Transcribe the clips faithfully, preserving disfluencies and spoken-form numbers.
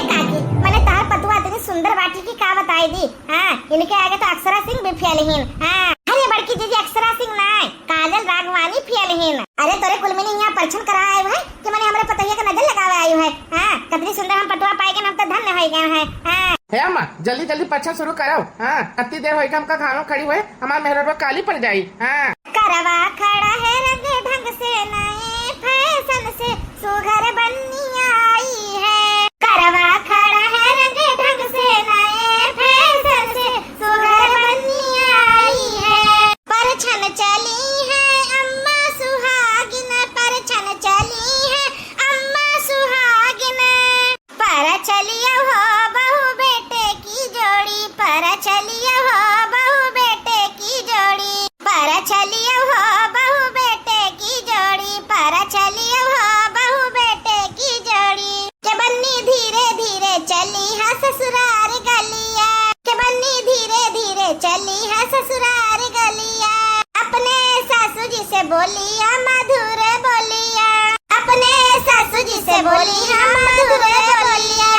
काकी, मने तहार पतुआ इतनी सुंदर बाटी कि का बताई दी। हाँ, इनके आगे तो अक्षरा सिंह भी फेल हीन। हाँ, अरे बड़की जीजी, अक्षरा सिंह ना, काजल राघवानी फेल हीन। अरे तोरे कुल मिनी यहाँ परछन करा आए है कि मने हमरे पतोहिया के नजर लगावे आए है। हाँ, कितनी सुंदर हम पतुआ पाए गए, हम तो धन्य हो गए हैं। हाँ। हे अम्मा, जल्दी जल्दी परछन शुरू करो। हाँ, कितनी देर होइगा हमका घाम में खड़ी हुए, हमार मेहररुआ काली पड़ जाई। हाँ। करवा खड़ा है रंग ढंग से, नए फैशन से सुघर बन्नी आई है। करवा खड़ा है रंग ढंग से, नए फैशन से सुघर बन्नी आई है। परछन चली है अम्मा सुहागिन, परछन चली है अम्मा सुहागिन। पर चलियो हो बहू बेटे की जोड़ी, पर चलियो हो बहू बेटे की जोड़ी, पर चलियो हो बहू बेटे की जोड़ी, पर चलियो हो बहू बेटे की जोड़ी। के बन्नी धीरे धीरे चली है ससुरार गलिया, के बन्नी धीरे धीरे चली है ससुरार गलिया। अपने सासू जी से बोलिया मधुर बोलिया, अपने सासू जी से बोलिया मधुर बोलिया।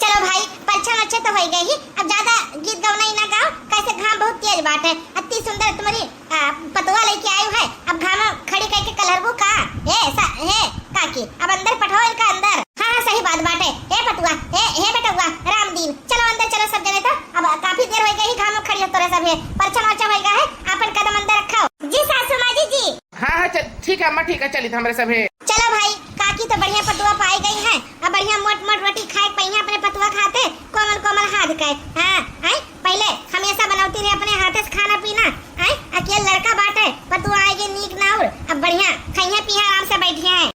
चलो भाई, परछन अच्छे तो होई गई ही, अब ज्यादा गीत गवना ही ना गाओ, कैसे घाम बहुत तेज बाटे। अति सुंदर तुम्हारी, आ, पतुआ लेके आयु है, अब घाम खड़ी करके कलरबू का? ए सा, हे काकी, अब अंदर पठाओ इनका अंदर। हाँ हाँ, सही बात बाटे। ए पतुआ, ए हे बेटुआ रामदीन, चलो अंदर चलो सब जने। तो अब काफी देर होई गई ही घाम में खड़ी हो तोरे सब है, परछन वरछन होई गया है, आपन कदम अंदर रखो। जी सासू माँ जी, जी। हाँ हाँ, चल, ठीक है अम्मा, ठीक है, चलित हमरे सब है। चलो भाई, काकी तो बढ़िया पतुआ पाई गई है, अब बढ़िया मोट मोट रोटी खाए के पइहा अपने पतुआ खाते, कोमल कोमल हाथ के। हाँ, हैं? पहले हमेशा बनौती रहे अपने हाथे से खाना पीना, हैं? अकेल लड़का बाटे, पतुआ आएगी नीक नाउर, अब बढ़िया खइहे पीहे आराम से बैठिए हैं।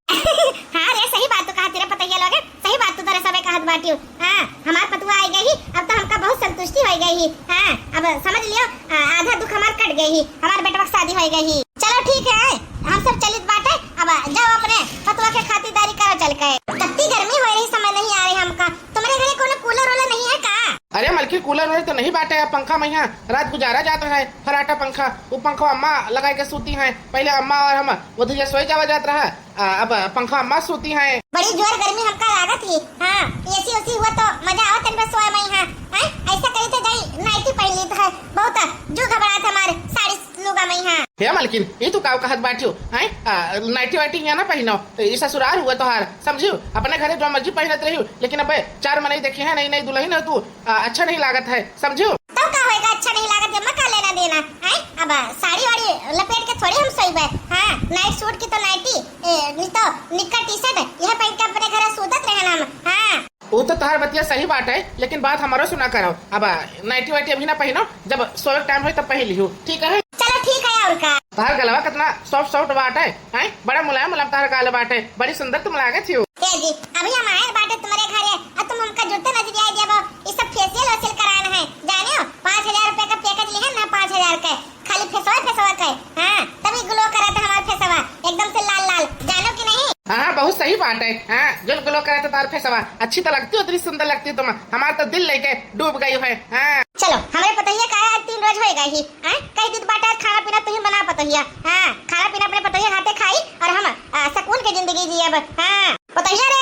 हाँ रे, सही बात तो कहा तेरे पतैया लोगे, सही बात तो तोरे सबे कहत बाटियो। हाँ, हमार पतुआ आई गई ही, अब तो हमका बहुत संतुष्टि हो गई ही। हाँ, अब समझ लियो, आ, आधा दुख हमार कट गई ही, हमार बेटवा के शादी हो गई ही। चलो ठीक है, हम सब चलित बाटे, अब जाओ अपने पतुआ के खातिरदारी करो चल के। कत्ती गर्मी हो रही, समझ नहीं आ रही हमका। तुम्हारे घरे कोनो कूलर वूलर नहीं है का? अरे मलकिन, कूलर वूलर तो नहीं बाटे, अब पंखा में यहाँ रात गुजारा जात है, फराटा पंखा, वो पंखा अम्मा लगा के सूती हैं। पहले अम्मा और हम उधर सोए जावा जात रहा, आ, अब पंखा अम्मा सूती हैं। बड़ी जोर गर्मी हमका लागत ही। हाँ, एसी ओसी हुआ तो मजा आवत है बस सोए में। हाँ, हैं? ऐसा करी तो जाई नाइटी पहन ली तो है, बहुत जू घबरात हमारे साड़ी लुगा में। हाँ। हे मलकिन, ये तू का कहत बाटियो? हैं? आ, नाइटी वाइटी यहाँ ना पहनो, ये ससुराल हुआ तोहार, समझियो? अपने घरे जो मर्जी पहनत रहियो, लेकिन अब चार मनई देखी है, नई नई दुल्हन हो तू, आ, अच्छा नहीं लागत है, समझियो? तब का होएगा, अच्छा नहीं लागत, एमा का लेना देना, हैं? अब साड़ी वाड़ी लपेट के थोड़ी हम सोइबे, हाँ, नाइट सूट की तो नाइटी, ए, नहीं तो निक्कर टी शर्ट, यह पहन के अपने घर सूतत रहना हम, हाँ। वो तो तोहार बतिया सही बाटे, लेकिन बात हमारो सुना करो, अब नाइटी वाइटी अभी ना पहनो, जब सोए टाइम होई तब पहन लियो, ठीक है? चलो ठीक है, और का? तोहार गलवा कितना सॉफ्ट सॉफ्ट बाटे, हैं? बड़ा मुलायम मुलायम तोहार गाल बाटे, बड़ी सुंदर तुम लागत हो। ए जी, अभी हम आए बाटे तुम्हारे घरे, अब तुम हमका जुड़ते नजर आए देबो, ये सब फेशियल वेशियल कराना है, जाने हो? पाँच हजार रुपए का पैकेज लिहे ना, पाँच हजार के, खाली फेसवा फेसवा के, हाँ, तभी ग्लो करत है हमार फेसवा, एकदम से लाल लाल, जानो कि नहीं? हाँ हाँ, बहुत सही बात है, हाँ, जो ग्लो करत है तोहार फेसवा, अच्छी तो लगती हो, इतनी सुंदर लगती हो तुम, हमार तो दिल लेके डूब गई है, हाँ। चलो, हमरे पतोहिया का आज तीन रोज होए गई ही, हाँ, कई दिन बाटे आज खाना पीना तुही बना पतोहिया, हाँ, खाना पीना अपने पतोहिया हाथे खाई और हम, आ, सुकून के जिंदगी जियब, हाँ। पतोहिया रे,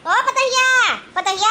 ओ पतोहिया, पतोहिया।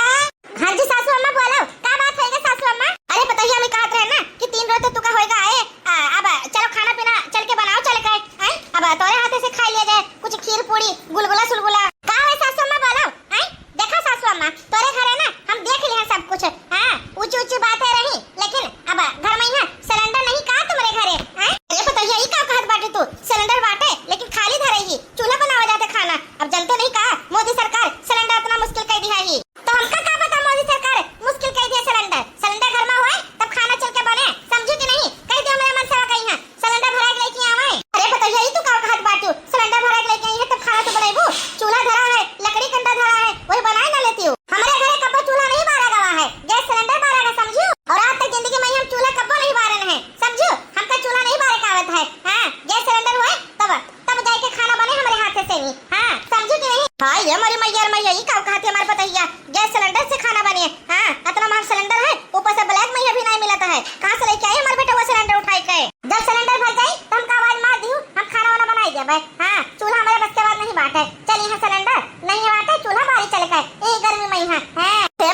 हाँ जी सासू अम्मा बोलो, का बात है गे सासू अम्मा? अरे पतोहिया, हम कहत रहे ना कि तीन रोज तो तुका होएगा आए, आ, अब चलो खाना पीना चल के बनाओ चल के, हैं? अब तोरे हाथे से खा लिया जाए कुछ खीर पूड़ी, गुलगुला सुलगुला। का है सासू अम्मा बोलो, हैं? देखा सासू अम्मा, तोरे घरे ना हम देख लिया सब कुछ, हाँ, ऊंची ऊंची बातें रही, लेकिन अब घर में यहाँ सिलेंडर नहीं का तुम्हारे घरे, हैं? अरे पतोहिया, ई का कहत बाटे तू? सिलेंडर बाटे, लेकिन खाली धरे ही, चूल्हा बनावा जाते खाना। अब जनते नहीं का, मोदी सरकार सिलेंडर इतना मुश्किल कर दिया ही। तो हमका का पता मोदी सरकार मुश्किल कर दिया सिलेंडर। सिलेंडर घर में होए तब खाना चल के बने, समझू कि नहीं? कह दियो मेरे मन से कही है, सिलेंडर भरा के लेके आवे। अरे पतोहिया, ई तू का कहत बाटू? सिलेंडर भरा के लेके आई है तब खाना तो बनाइबू। चूल्हा धरा है, लकड़ी कंडा धरा है, वही बनाए ना लेती हूँ। हमारे घरे कब्बो चूल्हा नहीं बारा गवा है, गैस सिलेंडर बारा गवा, समझू? और आज तक जिंदगी में हम चूल्हा कब्बो नहीं बारे हैं, समझू? हमका चूल्हा नहीं बारे का आवत है। हाँ, गैस सिलेंडर होए तब तब जाके खाना बने हमारे हाथे से भी। हाँ, समझू कि नहीं? हाँ, ये हमारी मैया रे मैया, ये का कहती हमारे पतोहिया, गैस सिलेंडर से खाना बने। हाँ, इतना महंगा सिलेंडर है, ऊपर से ब्लैक में ये भी नहीं मिलता है। कहाँ से लेके आई हमारे बेटा वो सिलेंडर उठाई के? जब सिलेंडर भर जाई, तो हमका आवाज मार दियो, हम खाना वाना बनाई देबे। हाँ, चूल्हा हमारे बस के बात नहीं बात है। चल यहाँ सिलेंडर नहीं बात है, चूल्हा बारी चल के, ए गर्मी में यहाँ। हाँ। हे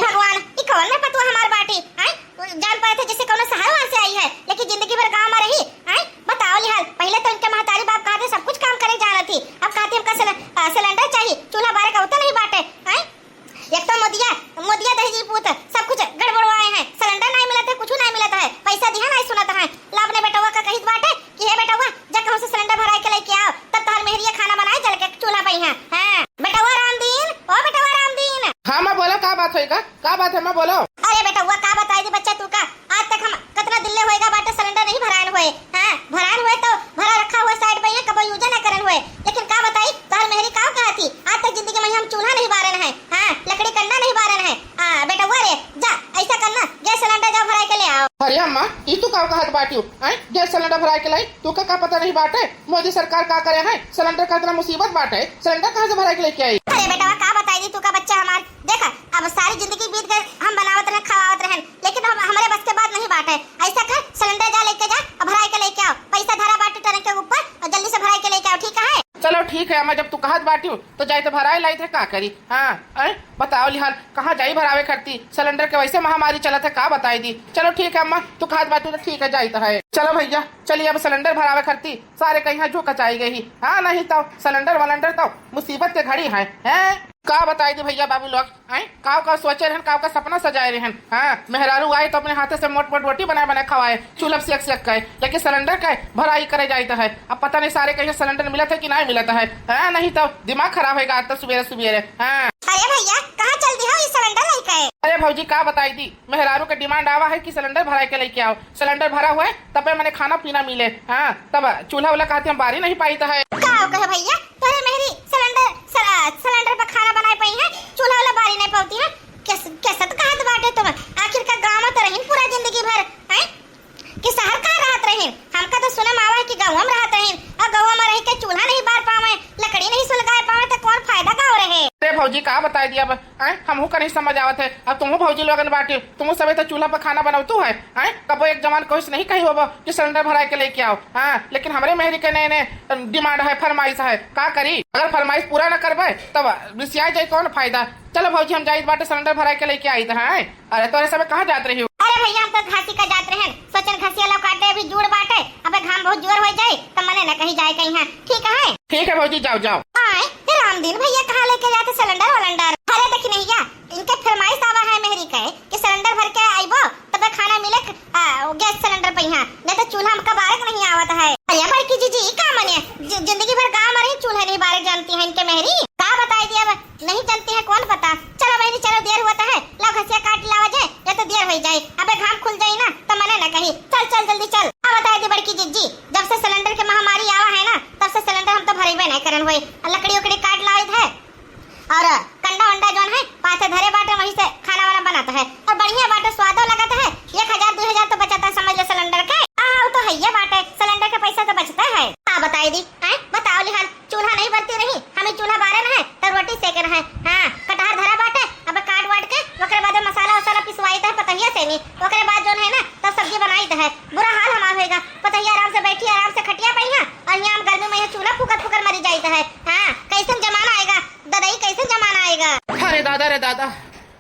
बात है, जैसे कौनो शहर वहर से आई है, लेकिन जिंदगी भर गाँव मा रही। आय, बताओ लिहाल, पहिले तो इनके महतारी बाप कहत है सब कुछ काम करे जानत ही, अब कहत ही हमका सिल-, अ, सिलेंडर चाही, चूल्हा बारे का उतना नहीं बाटे। आय, एक तो मोदिया, मोदिया दहेजी पूत, सब कुछ गड़बड़वाए हैं, सिलेंडर नहीं मिलत है, कुछ नहीं मिलत है, पैसा दिहा नहीं सुनत है। ला अपने बेटवा का कहित बाटे कि हे बेटवा, जा कहूँ से सिलेंडर भराई के लेके आओ, तब तोहर मेहरिया खाना बनाए जल के चूल्हा पे यहाँ। हाँ, बेटवा रामदीन, ओ बेटवा रामदीन। हाँ माँ बोलो, का बात होई का? का बात है माँ बोलो? अरे बेटवा, का बताई दी बच्चा तू का, आज तक हम कितना दिन ले होएगा बाटे सिलेंडर नहीं भरायन होए। हाँ, भरायन होए तो भरा रखा हुआ साइड पे, यहाँ कबो यूज ना करन होए। लेकिन का बताई, तोहर मेहरी का कहती, आज तक जिंदगी में हम चूल्हा नहीं बारन है, हाँ, लकड़ी कंडा नहीं बारन है। आ, बेटवा रे, जा, ऐसा करना, गैस सिलेंडर जा भराई के ले आओ। अरे अम्मा, ई तू का कहत बाटियो? आय, गैस सिलेंडर भराई के लाई, तू का, का पता नहीं बाटे? मोदी सरकार का करे है, सिलेंडर का इतना मुसीबत बाटे, सिलेंडर कहाँ से भराई के लेके आई? अरे बेटवा, का बताई दी तू का बच्चा हमार, देखा, अब सारी जिंदगी बीत गए, हम बनावत रहन, खवावत रहन, लेकिन हम, हमरे बस के बात नहीं बाटे। ऐसा कर, सिलेंडर जा लेके जा, और भराई के लेके आओ, पैसा धरा बाटे टरक के ऊपर, और जल्दी से भराई के लेके आओ, ठीक है? चलो ठीक है अम्मा, जब तू कहत बाटियो, तो जाई तो भराई लाई थे, का करी? हाँ, अरे बताओ लिहाल, कहाँ जाई भरावे खरती? सिलेंडर के वैसे महामारी चलत है, का बताई दी। चलो ठीक है अम्मा, तू कहत बाटियो तो ठीक है, जाई तो है। चलो भैया, चलिए अब सिलेंडर भरावे खरती सारे कहीं झोंक चाई गई। हाँ, नहीं तो सिलेंडर वलेंडर तो मुसीबत के घड़ी है, हैं? का बताई दी भैया बाबू लोग, हैं? काव का सोचे रहन, काव का सपना सजाए रहन। हाँ, मेहरारू आई तो अपने हाथे से मोट मोट रोटी बनाए बनाए खवाए, चूल्हा सेक सेक के, लेकिन सिलेंडर के भराई करे जाइत है। अब पता नहीं सारे कहीं सिलेंडर मिलत है कि नहीं मिलत है। हाँ, नहीं तो दिमाग खराब होएगा आज तो सुबेरे सुबेरे। हाँ। अरे भैया, कहाँ चल दिया हो ये सिलेंडर लेके? अरे भौजी, का बताई दी, मेहरारू के डिमांड आवा है कि सिलेंडर भराई के लेके आओ, सिलेंडर भरा हुआ है तबे मने खाना पीना मिले। हाँ, तब चूल्हा वाला कहते हम बारी नहीं पाइत है। का कहे भैया, तोरे मेहरी सिलेंडर, सला-, सिलेंडर पर खाना बनाए पाई है, चूल्हा वाला बारी नहीं पावती है। कैस-, कैसे तो कहत बाटे तुम? आखिर का गाँव में तो रहीन पूरा जिंदगी भर, हैं? कि शहर का रहत रहीन? हमका तो सुने में आवा है कि गाँव में रहत रहीन, और गाँव में रह के चूल्हा नहीं बार पावे, लकड़ी नहीं सुलगाए पावे, तो कौन फायदा गाँव रहे? अरे भौजी, का बताई दिया अब, हैं? हमहू का नहीं समझ आवत है। अब तुमहू भौजी लोगन बाटी, तुमहू सबे तो चूल्हा पर खाना बनौतू है, हैं? कबो एक जवान कोई से नहीं कही होबो कि सिलेंडर भराए के लेके आओ, हाँ? लेकिन हमरे मेहरी के नए नए डिमांड है, फरमाइश है, का करी? अगर फरमाइश पूरा न करबे तब रिसिया जाई, कौन फायदा? चलो भौजी, हम जाइत बाटे सिलेंडर भराए के लेके आइत है। अरे तोरे सबे कहाँ जात रही हो? अरे भैया, हम तो घासी का जात रहन, सोचन घसिया लो काटे अभी जूड़ बाटे, अबे घाम बहुत जोर हो जाए, तो मने न कहीं जाए कहीं है, ठीक है? ठीक है भौजी, जाओ जाओ। आए, ये रामदीन भैया कहाँ लेके जाते सिलेंडर वलेंडर? अरे देखी नहीं क्या, इनके फरमाइश आवा है मेहरी के कि सिलेंडर भर के आइबो तबे खाना मिले, आ, गैस सिलेंडर पे यहाँ, नहीं तो चूल्हा हमका बारक नहीं आवत है। अरे बड़की जीजी, ई का मने? जि-, जिंदगी भर गाँव में रही, चूल्हा नहीं बारक जानती है इनके मेहरी। का बताई दिया अब, नहीं जानती है, कौन पता। चलो बहनी, चलो, देर होत है, लाओ घसिया काट लावा जाए, या तो देर हो जाए, अबे घाम खुल जाई ना, तो मने ना कही। चल, चल, जल्दी चल। अब बताई दी बड़की जीजी, जब से सिलेंडर के महामारी आवा है ना, तब से सिलेंडर हम तो भरेबे नहीं करन होए, लकड़ी उकड़ी काट लाइत है, और कंडा वंडा जौन है, पाछे धरे बाटे, वहीं से खाना वाना बनत है। और बढ़िया बाटे, स्वादो लगत है। एक हजार, दो हजार तो बचत है, समझ ले, सिलेंडर के। आ, वो तो है ये बाटे, सिलेंडर के पैसा तो बचते है। आ, बताई दी, आए, बताओ लिहाल, चूल्हा नहीं बरती रही, हम ही चूल्हा बारे न है, तो रोटी सेके न है। हाँ, कटहर धरा बाटे, अब काट वाट के, ओकरे बाद मसाला वसाला पिसवाई तो है पतहिया से नहीं, ओकरे बाद जौन है ना, तब सब्जी बनाई तो है। बुरा हाल हमार होएगा, पतहिया आराम से बैठी, आराम से खटिया पे यहाँ, और यहाँ हम गर्मी में यहाँ चूल्हा फूकर फूकर मरी जाइत है। हाँ, कैसन जमाना आएगा, ददाई, कैसे जमाना आएगा? अरे दादा रे दादा,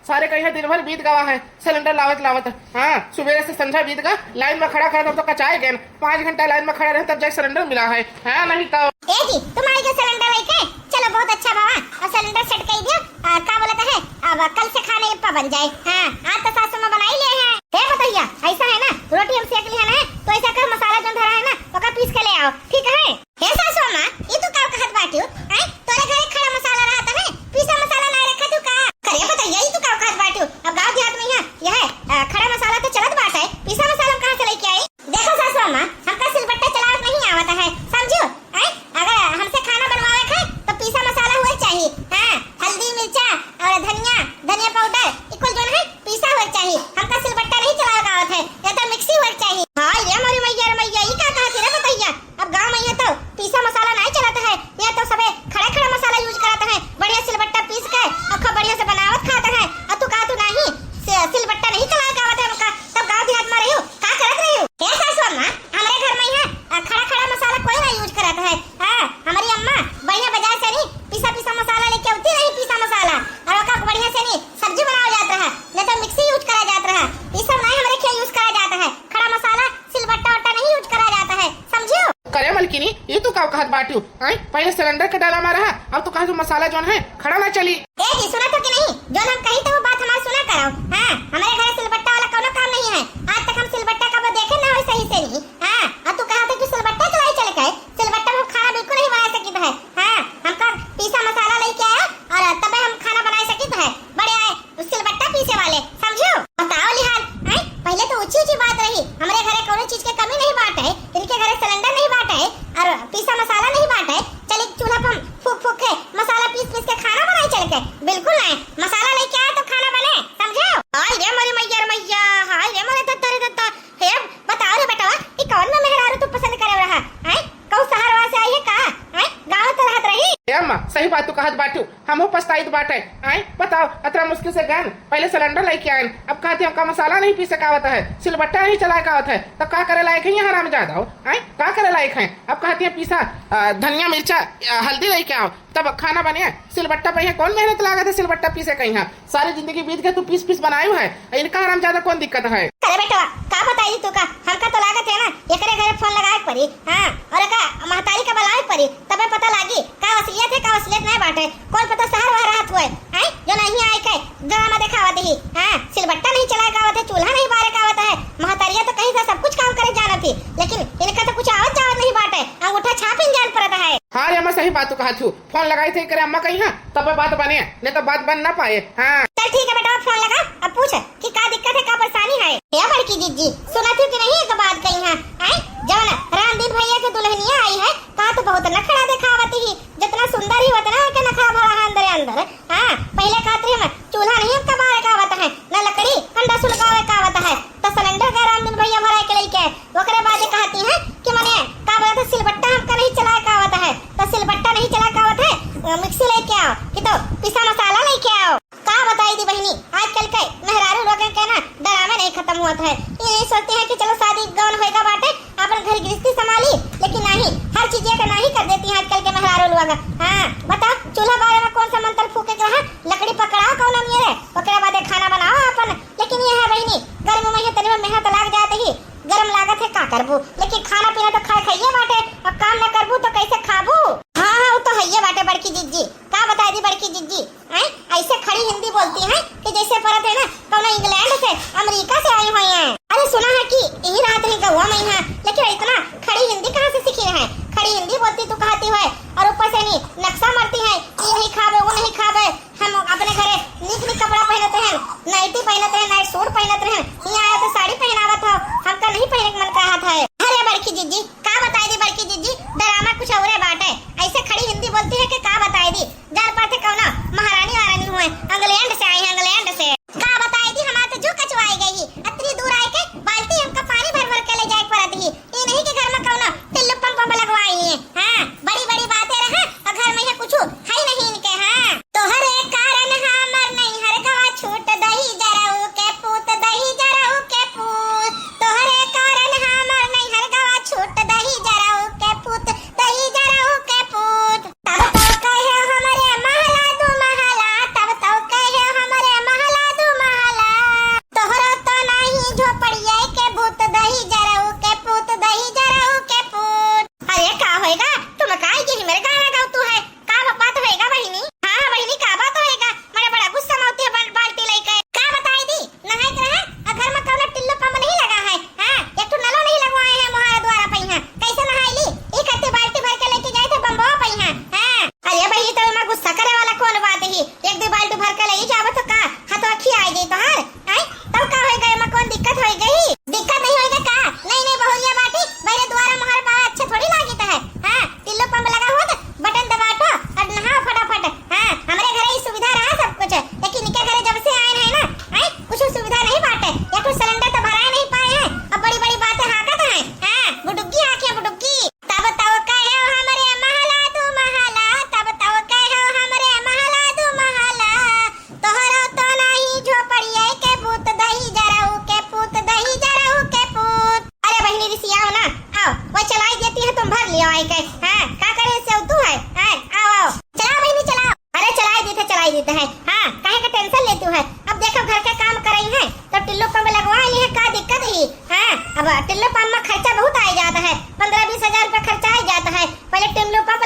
सारे कहिया दिन भर बीत गवा है सिलेंडर लावत लावत। हाँ, सुबेरे से संझा बीत गा, लाइन में खड़ा खड़ा तब तो कचाए गए। पाँच घंटा लाइन में खड़ा रहे तब जाके सिलेंडर मिला है। हाँ, नहीं तो। ए जी, तुम आई गए सिलेंडर लेके? चलो, बहुत अच्छा बाबा, और सिलेंडर सेट कर दियो। आ, का बोलत है, अब कल से खाने पा बन जाए। हाँ, आज तो सासू माँ बनाई लिए हैं। हे बतैया, ऐसा है ना, रोटी हम सेक लिया ना, तो ऐसा कर, मसाला जो धरा है ना, ओका पीस के ले आओ, ठीक है? हे सासू अम्मा, ई तू का कहत बाटियो? हैं? तोरे घरे खड़ा मसाला रहत है? पीसा मसाला ना रखा तू का? करे बतैया, ई तू का कहत बाटियो? अब गाँव देहात में यहाँ यह, अ, खड़ा मसाला तो चलत बाटे, पीसा मसाला हम कहाँ से लेके आई? देखो सासू अम्मा, हमका सिलबट्टा चलावत नहीं आवत है, समझो? हैं? अगर हमसे खाना बनवावे के है, तो पीसा मसाला हुए चाहिए। हाँ, हल्दी, मिर्चा और धनिया, धनिया पाउडर, ई कुल जौन है, पीसा हुए चाहिए। हमका सिलबट्टा नहीं चलावे का आवत है, या तो मिक्सी हुए चाहिए। हाँ, ये मोरी मैया रे मैया, ई का कहत रे बतैया? अब गाँव में ये तो पीसा मसाला नहीं चलत है, ये तो सबे खड़ा खड़ा मसाला use करत है। बढ़िया सिलबट्टा पीस के और खूब बढ़िया से बनावत खात है। और तू कहत नहीं, सि-, सिलबट्टा नहीं चलावे का आवत है हमका, तब गाँव देहात में रहियो, का करत रहियो? हे सासू अम्मा, हमरे घर में यहाँ, अ, खड़ा खड़ा मसाला कोई नहीं use करत है। हाँ, हमारी अम्मा बढ़िया बाजार से नहीं पीसा पीसा मसाला लेके आती रही, पीसा मसाला, और ओका बढ़िया से नहीं सब्जी बनावा जात रहा, नहीं तो मिक्सी use करा जात रहा। बाटू, आय? पहिले सिलेंडर के डाला मारा है, अब तू कहा जो मसाला जौन है, खड़ा ना चली। ए जी, सुनत हो कि नहीं? जौन हम कही तो वो बात हमार सुना करो। हाँ, हमरे घरे सिलबट्टा वाला कौनो काम नहीं है। आज तक हम सिलबट्टा कबो देखे ना हो सही से नहीं। हाँ, और तू कहा था कि सिलबट्टा चलाई चल के, सिलबट्टा में हम खाना बिल्कुल नहीं बना सकित है। हाँ, हमका पीसा मसाला लेके आया और तबे हम खाना बना सकित है। बड़े आए सिलबट्टा पीसे वाले, समझो? बताओ लिहाल, हैं? पहिले तो ऊंची ऊंची बात रही, हमरे घरे कौनो चीज के कमी नहीं बाटे, इनके घरे सिलेंडर नहीं बाटे और पीसा मसाला नहीं बाटे, चली चूल्हा पर हम फूक फूक के मसाला पीस पीस के खाना बनाई चल के। बिल्कुल नहीं, मसाला लेके आए तो खाना बने, समझो? हाय रे मोरी मैया रे मैया, हाय रे मोरे दत्ता रे दत्ता। हे, बताओ रे बेटवा, ई कौन में मेहरारू तू पसंद करे रहा, हैं? कहूँ शहरवा से आई है का? आय, गाँव त रहत रही। ए अम्मा, सही बात तू कहत बाटू, हमहू पछताइत बाटे। आय, बताओ, अतरा मुश्किल से गन, पहिले सिलेंडर लेके आयन, अब कहती हमका मसाला नहीं पीसे का आवत है, सिलबट्टा नहीं चलाए का आवत है, तब का करे लायक है यहाँ हरामजादा हो? आय, का करे लायक है? अब कहती है पीसा, अ, धनिया मिर्चा, अ, हल्दी लेके आओ, तब खाना बने। सिलबट्टा पे यहाँ कौन मेहनत लागत है सिलबट्टा पीसे का यहाँ? सारी जिंदगी बीत गए, तू पीस पीस बनायू है, इनका हरामजादा कौन दिक्कत है? अरे बेटवा, का बताई तू का, हमका तो लागत है ना, एकरे घरे फोन लगाए के पड़ी, हाँ, और एका महतारी का बुलाए के पड़ी, तबे पता लागी का असलियत है, का असलियत नहीं बाटे। कौन पता शहर वह रहत हुए, हैं, जो नहीं आए के ड्रामा देखावत ही, हाँ, सिलबट्टा नहीं चलाए का आवत है, चूल्हा नहीं बारे का आवत है, महतारिया तो कहीं से सब कुछ काम करे जानत ही, लेकिन इनका तो कुछ आवत जावत नहीं बाटे, अंगूठा छाप ही जान पड़त है। हाँ रे अम्मा, सही बात तू कहा छू, फोन लगाई थे करे अम्मा कहीं, हाँ, तब बात बने, नहीं तो बात बन ना पाए। हाँ। चल ठीक है बेटा, फोन लगा, अब पूछ कि का दिक्कत है, का परेशानी है। ए बड़की जिज्जी, सुनत हो कि नहीं एक बात कही है, आय? जवन रामदीन भैया के दुल्हनिया आई है, का तो बहुत नखड़ा देखावत ही, जितना सुंदर ही उतना के नखड़ा भरा है अंदर अंदर। हाँ, पहिले कहत रही हम चूल्हा नहीं हमका बारे का आवत है, न लकड़ी कंडा सुलगावे का आवत है, तो सिलेंडर का रामदीन भैया भराए के लेके, ओकरे बाद कहती है कि मने का बोलत है, सिलबट्टा हमका नहीं चलाए का आवत है, तो सिलबट्टा नहीं चलाए का आवत है, मिक्सी लेके आओ, कि तो पिसा मसाला लेके आओ। का बताई दी बहिनी, आजकल के मेहरारू लोगन के ना डरामे नहीं खत्म होत है। ये नहीं सोचती है कि चलो शादी गौन होएगा बाटे, अपन घर गृहस्थी संभाली, लेकिन नहीं, हर चीज के नहीं कर देती है आजकल के मेहरारू लोग। हाँ, बताओ, चूल्हा बारे में कौन सा मंत्र फूके के रहा, लकड़ी पकड़ाओ कौन नियरे, ओकरे बाद खाना बनाओ अपन। लेकिन ये है बहिनी, गर्मी में ये तनी में मेहनत लाग जात ही, गरम लागत है, का करबू, लेकिन खाना पीना तो खाए खाइए बाटे, अब काम ना करबू तो कैसे खाबू? हाँ, हाँ, वो तो है ये बाटे बड़की जिज्जी, का बताई दी बड़की जिज्जी, हैं? ऐसे खड़ी हिंदी बोलती हैं कि जैसे परत है ना, कौनो इंग्लैंड से, अमेरिका से आई हुई हैं। अरे सुना है कि यही रात रही गौवा में यहाँ, लेकिन इतना खड़ी हिंदी कहाँ से सीखी हैं? खड़ी हिंदी बोलती तू कहती है, और ऊपर से नहीं नक्शा मारती हैं, ये नहीं खाबे, वो नहीं खाबे, हम अपने घरे नीक नीक कपड़ा पहनत हैं, नाइटी पहनत हैं, नाइट सूट पहनत हैं, यहाँ आए तो साड़ी पहनावत हो, हमका नहीं पहने के मन कहत है। अरे बड़की जिज्जी, का बताई दी बड़की जिज्जी, डरामा कुछ औरे बाटे, ऐसे खड़ी हिंदी बोलती है कि का बताई दी, जान पाते कौनो महारानी वारानी हुए, इंग्लैंड से आई है, इंग्लैंड से। का बताई दी, हमार तो जू कचवाई गई, अतनी दूर आए के बाल्टी हमका पानी भर भर के ले जाए पड़त ही। ई नहीं के घर में कौनो टिल्लू पंप हम लगवाई है। हाँ, बड़ी बड़ी बातें रहा और घर में ये कुछ है ही नहीं इनके। हाँ, तोहरे कारण हमर नैहर गवा छूट, दही जराऊ के पूत, दही जराऊ के पूत, तोहरे कारण हमर नैहर गवा छूट, दही जराऊ के पूत, दही जराऊ के पूत। तब तो कहे हमरे महला दू महला, तब तो कहे हमरे महला दू महला। तोहरो तो नाही झोपड़िया के भूत, दही जराऊ के पूत, दही जराऊ के पूत। अरे का होएगा? तुम का आई के हमरे गाना गावतू है? का ब-, बात होएगा बहिनी? हाँ, हाँ बहिनी, का बात होएगा? मने बड़ा गुस्सा में होती है बा-, बाल्टी लेके। का बताई दी? नहाए के रहा, आ घर में कौनो टिल्लू पंप नहीं लगा है। हाँ, एक ठो नलो नहीं लगवाए हैं मोहारा द्वारा पे यहाँ। कैसे नहाई ली? ई खातिर बाल्टी भर के लेके गए थे बम्बवा पे यहाँ। हाँ। अरे बहिनी, तब एमा गुस्सा करे वाला कौन बात ही? एक दो बाल्टी भर के ले जाबो तो का? हाथ अखी आ गई तोहार? हैं? तब का होई गए? एमा कौन दिक्कत होई गई? दिक्कत नहीं होई गई का? नहीं, नहीं, बहुरिया बाटी, मेरे द्वारा मोहारा पावे अच्छे थोड़ी लागित है। हाँ, टिल्लू पंप लगा हुआ तो बटन दबा ठो और नहा फटाफट। हाँ, हमरे घरे ई सुविधा रहा सब कुछ, लेकिन इनके घरे जब से आए हैं ना, हैं, कुछ सुविधा नहीं बाटे। या तो सिलेंडर तो भराए नहीं पाए हैं, अब बड़ी-बड़ी बातें हाँकत हैं। हाँ, बुडुग्गी हाँके बुडुग्गी। तब तो कहे हमरे महला दू महला, तब तो कहे हमरे महला दू महला। तोहरो तो नाही झोपड़िया के भूत, दही जराऊ के पूत, दही जराऊ के पूत। अरे बहिनी रिसियाओ ना, आओ, वो चलाई देती है, तुम भर लियो आई के। हाँ, का करे से तू है? हाँ, आओ, आओ। चलाओ बहिनी, चलाओ। अरे चलाई देते, चलाई देते हैं। हाँ, काहे का टेंशन लेती है? अब देखो घर के काम करई है, तो टिल्लू पंप लगवाई है, का दिक्कत ही? हाँ, अब टिल्लू पंप में खर्चा बहुत आई जाता है, पन्द्रह बीस हजार रुपया खर्चा आई जाता है। पहले टिल्लू पंप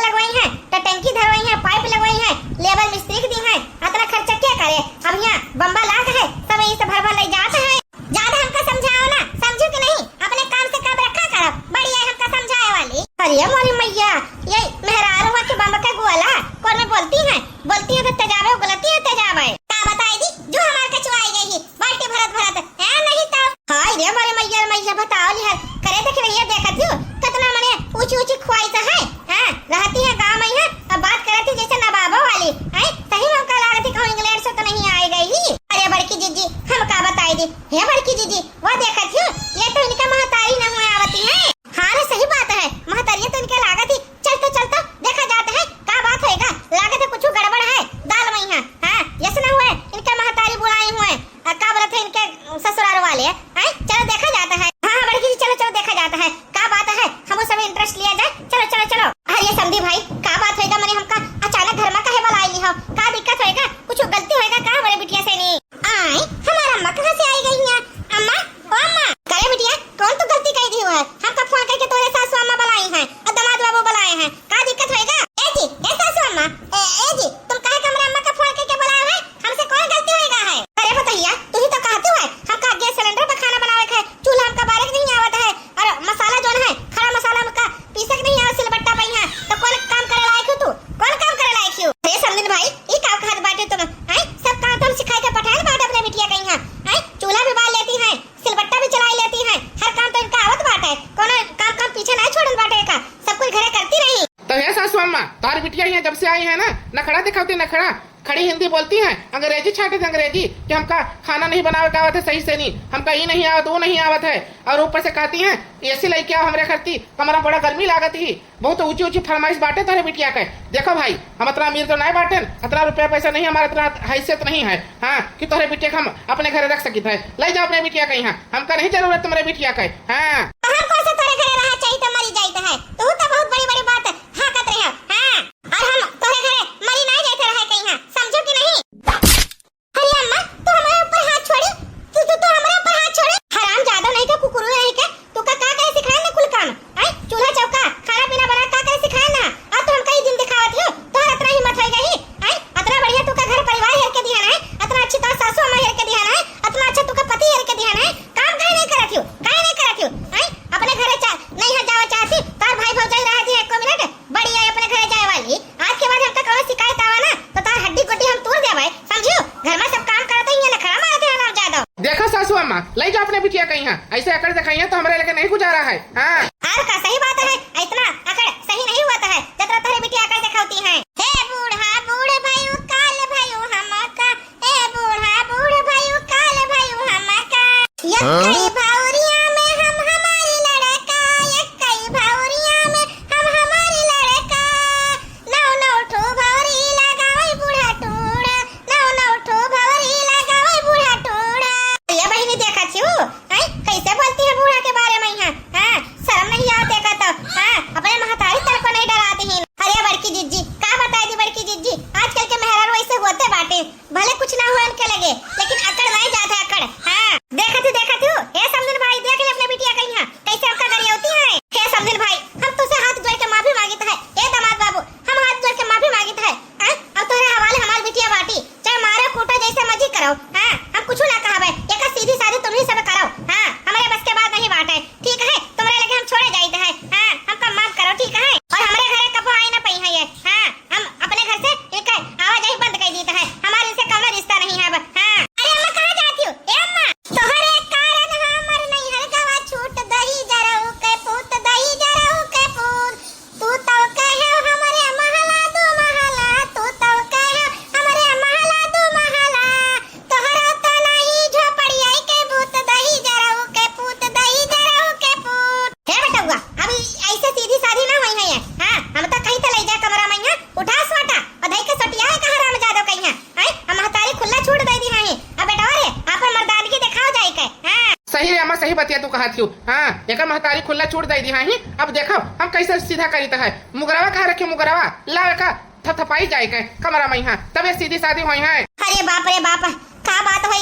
नखड़ा दिखावती नखड़ा, खड़ी हिंदी बोलती हैं, अंग्रेजी छाटे थे अंग्रेजी, कि हमका खाना नहीं बनावे का आवत है सही से नहीं, हमका ई नहीं आवत, वो नहीं आवत है, और ऊपर से कहती हैं एसी लेके आओ हमरे खरती, कमरा में बड़ा गर्मी लागत ही। बहुत ऊंची ऊंची फरमाइश बाटे तोहरे बिटिया के। देखो भाई, हम अतना अमीर तो नहीं बाटेन, अतना रुपया पैसा नहीं, हमारा अतना हैसियत नहीं है, हाँ, कि तोहरे बिटिया के हम अपने घरे रख सकित है। ले जाओ अपने बिटिया के यहाँ, हमका नहीं जरूरत तुम्हरे बिटिया के। हाँ। तो हम कौन से तोहरे घरे रहा चाहिए तो मरी जाइत है, तू तो बहुत बड़ी बड़ी बात हाँकत रहे हो, हाँ। और हम तोहरे घरे मरी नहीं जाइत रहे कहीं, हाँ, समझो कि नहीं? अरे अम्मा, तू हमारे ऊपर हाथ छोड़ी, तू, तू, तू हमारे ऊपर हाथ छोड़ी। हराम जादा नहीं तो कुकुर नहीं के, तू का, का करे सिखाए ना कुल काम? आई, चूल्हा चौका, खाना पीना बना, का करे सिखाए ना? और तू हमका ई दिन दिखावत हो, तोहर अतना हिम्मत होई गई, आई, अतना बढ़िया तू का घर परिवार हेर के दिया ना है, अतना अच्छी तोहर सासू अम्मा हेर के दिया ना है, अतना अच्छा तू का पति हेर के दिया ना है, काम काहे नहीं करत हो, काहे नहीं करत हो? आई, अपने घरे चा-, नहीं है जावा चाहती, तोहर भाई भौजाई रह दी एको मिनट, बड़ी आई अपने घरे जाए वाली, आज के बाद हमका कौनो शिकायत आवा ना, तो तोहर हड्डी गुड्डी हम तोड़ देबै, समझियो? घर में सब काम करत ही, ये नखरा मारत है हराम जादा। देखो सासू अम्मा, ले जाओ अपने बिटिया कहीं, हाँ, ऐसे अकड़ दिखाइए तो हमारे लगे नहीं गुजारा है, हाँ। और का सही बात है, इतना अकड़ सही नहीं हुआ है, जतरा तोहरे बिटिया अकड़ दिखावती है। हे बूढ़ा बूढ़ भयू, काल भयू हमका, ए बूढ़ा बूढ़ भयू, काल भयू हमका। यक्कई भौरिया में हम हमारी लड़का, यक्कई भौरिया में हम हमारी लड़का। नौ नौ ठो भौरी लगावे बूढ़ा टूड़ा, नौ नौ ठो भौरी लगावे बूढ़ा टूड़ा। ये बहिनी देखा छिउ, हैं? कैसे बोलती है बूढ़ा के बारे में यहाँ? हाँ, शर्म नहीं आवत देखा तो? हाँ, अपने महतारी तक को नहीं डराती हैं। अरे बड़की जिज्जी, का बताई दी बड़की जिज्जी, आजकल के मेहरारू ऐसे होते बाटे। भले कुछ ना हुआ उनके लगे, लेकिन अकड़ नहीं जात है अकड़। हाँ, देखत ही, देखत ही, हे समधिन भाई, देख ले अपने बिटिया कहीं, हाँ, कैसे आपका गरियौती है। हे समधिन भाई, हम तुझसे हाथ जोड़ के माफी मांगित है। हे दामाद बाबू, हम हाथ जोड़ के माफी मांगित है। हाँ, अब तोहरे हवाले हमार बिटिया बाटी, चाहे मारो कूटो, जैसे मर्जी करो। हाँ, हम कुछ ना कहबे, एक सीधी साधी तुम ही सब करो। हाँ, हमारे बस के बात नहीं बाटे। ठीक है, तुम्हरे लगे हम छोड़े जाइत है। हाँ, हमका माफ करो, ठीक है? और हमरे घरे कबो आई ना पई है ये। हाँ, हम अपने घर से इनका आवाजाही बंद कर दीत है। हमारे इनसे कौनो रिश्ता नहीं है अब। हाँ। अरे अम्मा, कहाँ जाती हो? ए अम्मा, तोहरे कारण हमर नैहर गवा छूट दही जरऊ के पूत, दही जरऊ के पूत। तू तो कहे हमरे महला दो महला, तू तो कहे हमरे महला दो महला। तोहरो तो नहीं झोपड़िया के भूत, दही जरऊ के पूत, दही जरऊ के पूत। हे बेटउआ, अब ई ऐसे सीधी साधी ना होई है ये। हाँ, हम तो कहीं तो ले जा कमरा में यहाँ, उठा सोटा, और धई के सोटिया है कहाँ राम जादव कहीं है। हैं? हम महतारी खुला छूट दे दी है। अब बेटवा रे, आपन मर्दानगी दिखाओ जाए के। हाँ। सही रे अम्मा, सही बतिया तू कहत हियो। हाँ, एकर महतारी खुला छूट दे दी है। अब देखो, हम कैसे सीधा करीत है। मुगरवा कहाँ रखे मुगरवा? लाओ एका थपथपाई जाए के कमरा में यहाँ, तबे सीधी साधी होई है। अरे बाप रे बाप, का बात होई